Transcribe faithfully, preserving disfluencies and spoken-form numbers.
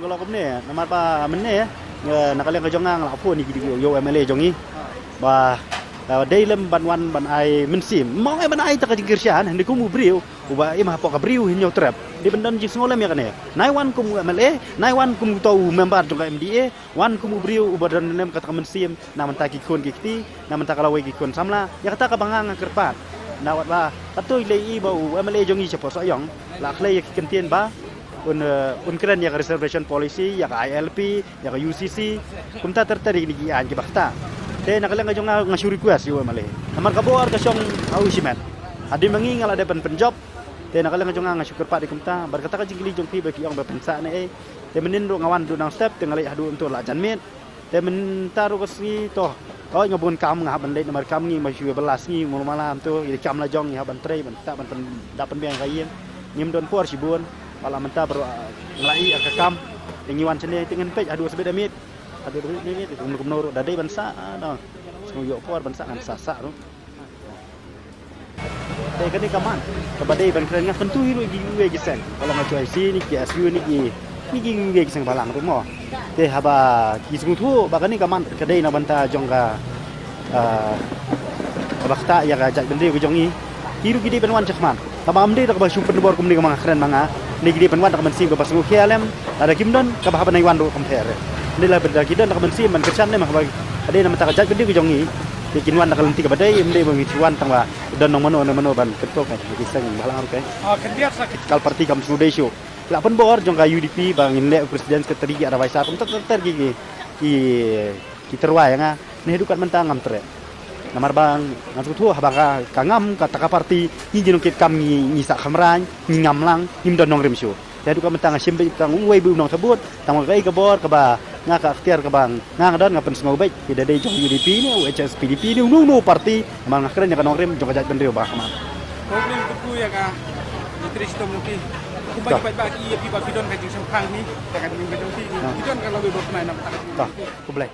Ka long kumne, namar ba mynne, eh, na ka liang ka jong nga nga la phone ïa ki, ïa u M L A jong ngi. Ba, eh, dei lem ban wan ban ai mynsiem. Mo ngai ban ai ta ka jingkyrshan, hynrei kum u briew uba im hapoh ka briew hynñiew trep. Dei ban don jingsngew lem ïa kane. Nai wan kum u M L A, nai wan kum uto u member jong ka M D A, wan kum u briew uba don lem kata ka mynsiem na bynta ki khun ki kti, na bynta ka lawei ki khun samla. Ïa kata kaba nga nga kyrpad. Na wat ba katto i lei i ba u M L A jong ngi shapoh Sohiong la khlei ïa ki kyntien ba un, eh, un kren ïa ka reservation policy, ïa ka I L P, ïa ka U C C. Kumta ter ter ïa kine ki aiñ kiba ktah. Te na ka liang ka jong nga nga shu request ïa u M L A. Namar ka bor ka shong ha u shimet. Hadien ba ngi nga la dep ban pynjop. Te na ka liang ka jong nga nga shu kyrpad ïa kumta. Bad kata ka jingkylli jong phi ba ki ong ba pynsah ne ei. Te mynnin ruh nga wan duh nang step te nga leit haduh ntu la janmiet. Te mynta ruh ka sngi to. Hooid nga bun kam nga hap ban leit namar kam ngi ma shu ba la sngi ngul malam to ïa kam la jong ngi hap ban trei ban ta ban pyn-, da pynbiang ka ïing. Ngim don por shibun. Ba la mynta baroh, ah, nga la ïa ka kam. Te ngi wan shane te ngin peit haduh sbit amit. Haduh sbit amit te kumno kumno ruh da dei ban sah, ah, no. Sngew ïoh por ban sah ngan sah sah ruh. Te kane ka mat kaba dei ban kren nga kyntu hi ruh ïa kiwei ki seng. Ba long ka H Y C ne ki S U ne ki, ne kiwei ki seng balang ruh mo. Te haba ki sngewthuh ba kane ka mat ka dei na bynta jong ka, ah, kaba ktah ïa ka jaitbynriew ka jong ngi. Ki ruh ki dei ban wan shakhmat. Kaba ym dei da kaba shu pynbor kumne kaba nga kren ma nga. Ne ki dei ban wan da ka mynsiem kaba sngewkhia lem. Lada kim don kaba haba nai wan ruh kam pher. Ne lada ki don da ka mynsiem ban kyrshan ne ma kaba ka dei na bynta ka jaitbynriew ka jong ngi. Te kin wan da ka lynti kaba dei, ym dei ba ngi shu wan tang ba don nong mano nong mano ban kyntu ka ki seng balang ruh ka. Ah, khyndiat sa ki. Kal party kam shu dei shu. La pynbor jong ka U D P ba ngin leh president secretary ki advisor kumta ter ter ki ki ki tyrwa ïa nga. Ne haduh kat mynta ngam treh. Namar ba ngan sngewthuh haba ka, ka ngam kata ka party ngi ji nongkit kam ngi, ngi sah khamrain, ngi ngam lang, ngim don nongrim shuh. Te haduh kat mynta nga shim beit tang uwei ba u nongsabut, tang kaei ka bor kaba nga ka ikhtiar kaba nga nga don nga pynsngew beit, ïa da dei jong U D P ne, U H S P D P ne, uno uno party, namar nga kren ïa ka nongrim jong ka jaitbynriew ba khmat. Problem tu ïa ka, ïa ka shitom jong ki. Kumba ki paidbah ki ïa phi ba ki don ka jingshemphang ni, ïa ka jingshemphang jong ki, ki don ka lawei ba pynai na ka. Khublei.